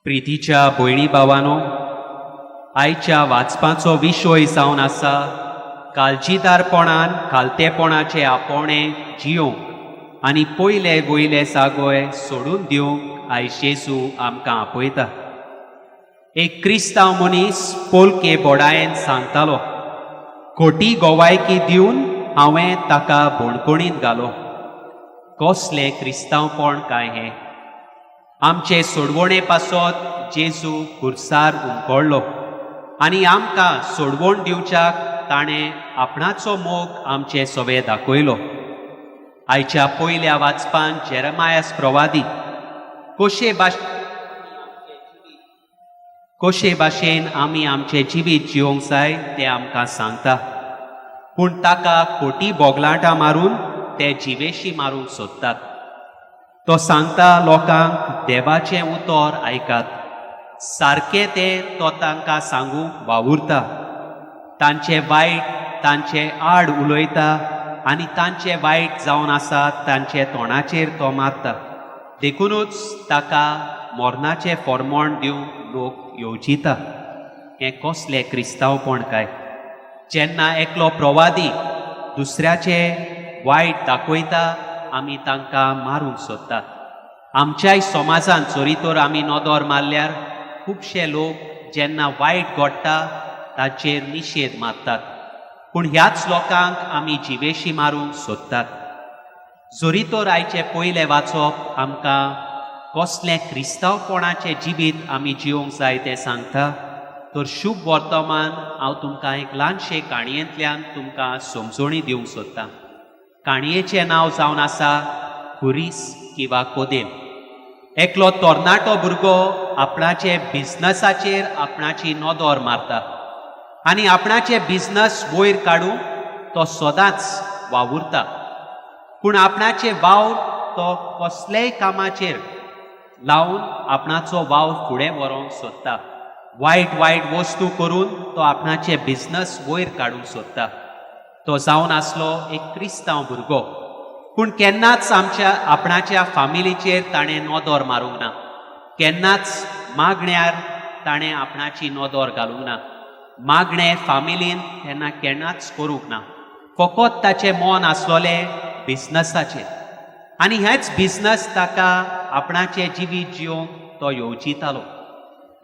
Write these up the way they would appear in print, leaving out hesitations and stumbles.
प्रितीच्या भयणी भावानो, आयच्या वाचपाचो विशय जावन आसा काळजीदारपणान खालतेपणाचे आपोवणें जियोंक आनी पयले वयले जागोय सोडून दिवंक आयज जेजू आमकां आपयता. एक क्रिस्तांव मनीस पोलके बोडायेन सांगतालो, खोटी गोवायकी दिवन हांवें ताका बणकोणींत घालो. कसलें क्रिस्तांवपण काय हें? आमचे सोडवणे पासत जेजू खुर्सार उमकळ्ळो आनी आमकां सोडवण दिवच्याक ताणें आपणाचो मोग आमचे सवे दाखयलो. आयच्या पयल्या वाचपान जेरमायस प्रवादी कशे भाशेन आमी आमचें जिवीत जिवंक जाय तें आमकां सांगता, पूण ताका खोटी बोगलाटां मारून ते जिवेशी मारूंक सोदतात. तो सांगता लोकांक, देवाचें उतर आयकात. सारकें तें तो तांकां सांगूंक वावुरता, तांचे वायट तांचे आड उलयता आनी तांचे वायट जावन आसा तांचे तोंडाचेर तो मारता. देखुनूच ताका मरणाचें फॉर्मोण दिवंक लोक येवजिता. हें कसलें क्रिस्तांवपण काय? जेन्ना एकलो प्रवादी दुसऱ्याचें वायट दाखयता, आमी तांकां मारूंक सोदतात. आमच्याय समाजांत जरी तर आमी नदर मारल्यार खुबशे लोक जेन्ना वायट घडटा ताचेर निशेध मारतात, पूण ह्याच लोकांक आमी जिवेशी मारूंक सोदतात. जरी तर आयचें पयलें वाचप आमकां कसलें क्रिस्तांवपणाचें जिवीत आमी जिवंक जाय तें सांगता, तर शुभ वर्तमान हांव तुमकां एक ल्हानशे काणयेंतल्यान तुमकां समजोणी दिवंक सोदतां. काणयेचें नांव जावन आसा खुरीस किंवा कोदेल. एकलो तरणाटो भुरगो आपणाचे बिजनसाचेर आपणाची नदर मारता आनी आपणाचे बिजनस वयर काडूंक तो सदांच वावुरता, पूण आपणाचे वावर तो कसलेय कामाचेर लावन आपणाचो वावर फुडें व्हरोंक सोदता. वायट वायट वस्तू करून तो आपणाचे बिजनस वयर काडूंक सोदता. तो जावन आसलो एक क्रिस्तांव भुरगो, पूण केन्नाच आमच्या आपणाच्या फामिलीचेर ताणें नदर मारूंक ना. केन्नाच मागण्यार ताणें आपणाची नदर घालूंक ना. मागणें फामिलीन तेन्ना केन्नाच करूंक ना. फकत ताचें मन आसलोलें बिजनसाचेर आनी हेंच बिजनस ताका आपणाचें जिवीत जिवंक तो येवजितालो.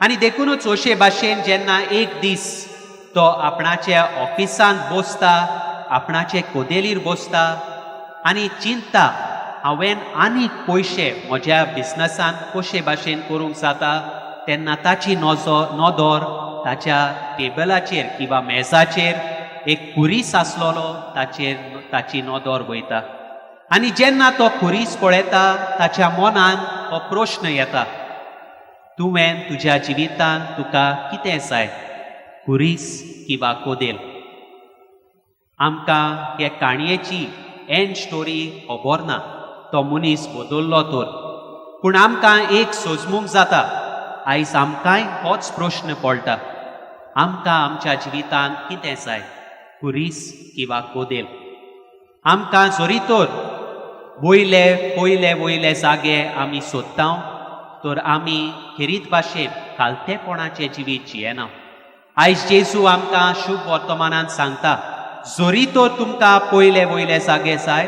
आनी देखुनूच अशे भाशेन जेन्ना एक दीस तो आपणाच्या ऑफिसांत बसता, आपणाचे कोदेलीर बसता आनी चिंतता, हांवें आनीक पयशे म्हज्या बिजनसांत कशे भाशेन करूंक जाता, तेन्ना ताची नजर नदर ताच्या टेबलाचेर किंवा मेजाचेर एक खुरीस आसलेलो ताचेर ताची नदर वयता. आनी जेन्ना तो खुरीस पळयता, ताच्या मनान हो प्रश्न येता, तुवें तुज्या जिवितांत तुका कितें जाय, खुरीस किंवा कोदेल? आमकां हे काणयेची एंड स्टोरी खबर ना, तो मनीस बदल्लो तर, पूण आमकां एक सोजमूंक जाता, आयज आमकांय होच प्रश्न पडटा, आमकां आमच्या जिवितांत कितें जाय, खुरीस किंवा कोदेल? आमकां जरी तर वयले पयले वयले जागे आमी सोदता, तर आमी खेरीत भाशेन खालतेपणाचें जिवीत जियेना. आयज जेजू आमकां शुभ वर्तमानान सांगता, जरी तर तुमकां पयले वयले जागे जाय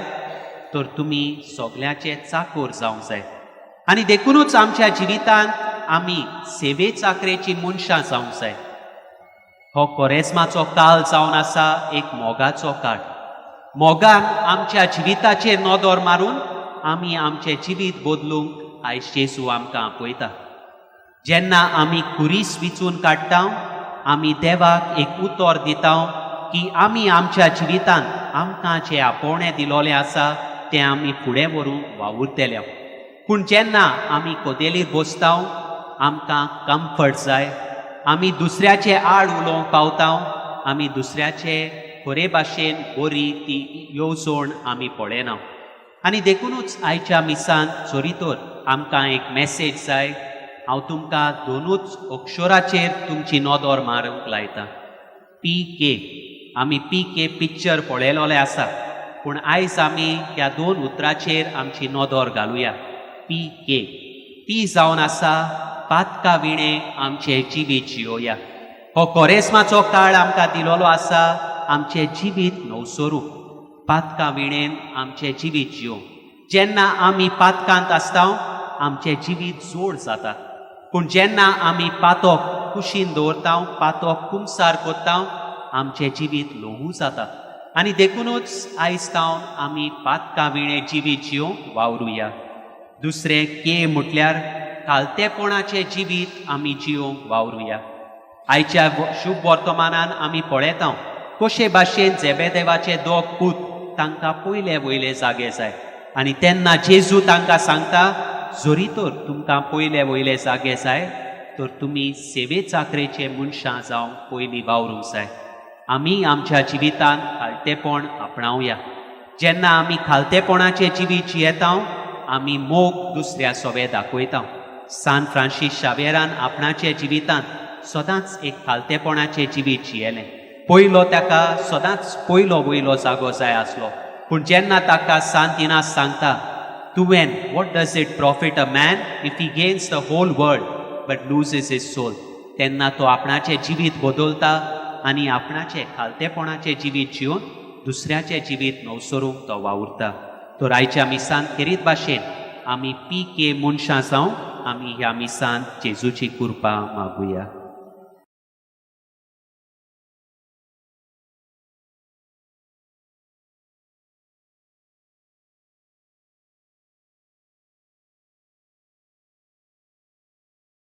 तर तुमी सगल्यांचे चाकोर जावंक जाय. आनी देखुनूच आमच्या जिवितांत आमी सेवे चाकरेची मनशां जावंक जाय. हो कोरेस्माचो काल जावन आसा एक मोगाचो काळ. मोगान आमच्या जिविताचेर नदर मारून आमी आमचें जिवीत बदलूंक आयज जेजू आमकां आपयता. जेन्ना आमी खुरीस विचून काडटा, आमी देवाक एक उतर दिता की आमी आमच्या जिवितांत आमकां जें आपोवणें दिलोलें आसा तें आमी फुडें व्हरूंक वावुरतले. पूण जेन्ना आमी कोदेलीर बसता, आमकां कम्फर्ट जाय, आमी दुसऱ्याचे आड उलोवंक पावता, आमी दुसऱ्याचे खरे भाशेन बरी ती येवजण आमी पळयना. आनी देखुनूच आयच्या मिसान जरी तर आमकां एक मॅसेज जाय, हांव तुमकां दोनूच अक्षराचेर तुमची नदर मारूंक लायता, पी के. आमी पी के पिक्चर पळयलोलें आसा, पूण आयज आमी ह्या दोन उतराचेर आमची नदर घालुया, पी के. पी जावन आसा पातका विणें आमचें जिवीत जियोया. हो कोरेस्माचो काळ आमकां दिलोलो आसा आमचें जिवीत नवसरूंक, पातका विणेन आमचें जिवीत जियोवंक. जेन्ना आमी पातकांत आसता आमचें जिवीत जोड जाता, पूण जेन्ना आमी पातोक कुशीन दवरता, पातोक कुमसार करता, आमचें जिवीत ल्हवू जाता. आनी देखुनूच आयज सावन आमी पातकां विणें जिवीत जियोवंक वावरुया. दुसरें के म्हटल्यार खालतेपणाचें जिवीत आमी जियोवंक वावरुया. आयच्या शुभ वर्तमानान आमी पळयता कशे भाशेन जेबेदेवाचे दोग पूत तांकां पयले वयले जागे जाय आनी तेन्ना जेजू तांकां सांगता, जरी तर तुमकां पयले वयले जागे जाय तर तुमी सेवे चाकरेचे मनशां जावंक पयलीं वावरूंक जाय. आमी आमच्या जिवितांत खालतेपण आपणावया. जेन्ना आमी खालतेपणाचें जिवीत जियेता आमी मोग दुसऱ्या सोवे दाखयता. सान फ्रांसीस शावेरान आपणाच्या जिवितांत सदांच एक खालतेपणाचें जिवीत जियेलें. पयलो ताका सदांच पयलो वयलो जागो जाय आसलो, पूण जेन्ना ताका सांत इनास सांगता, तुवें what does it profit a man if he gains the whole world but loses his soul, तेन्ना तो आपणाचें जिवीत बदलता आनी आपणाचें खालतेपणाचें जिवीत जिवन दुसऱ्याचें जिवीत नवसरूंक तो वावुरता. तर आयच्या मिसान खेरीत भाशेन आमी पी के मनशां जावं आमी ह्या मिसान जेजूची कृपा मागुया.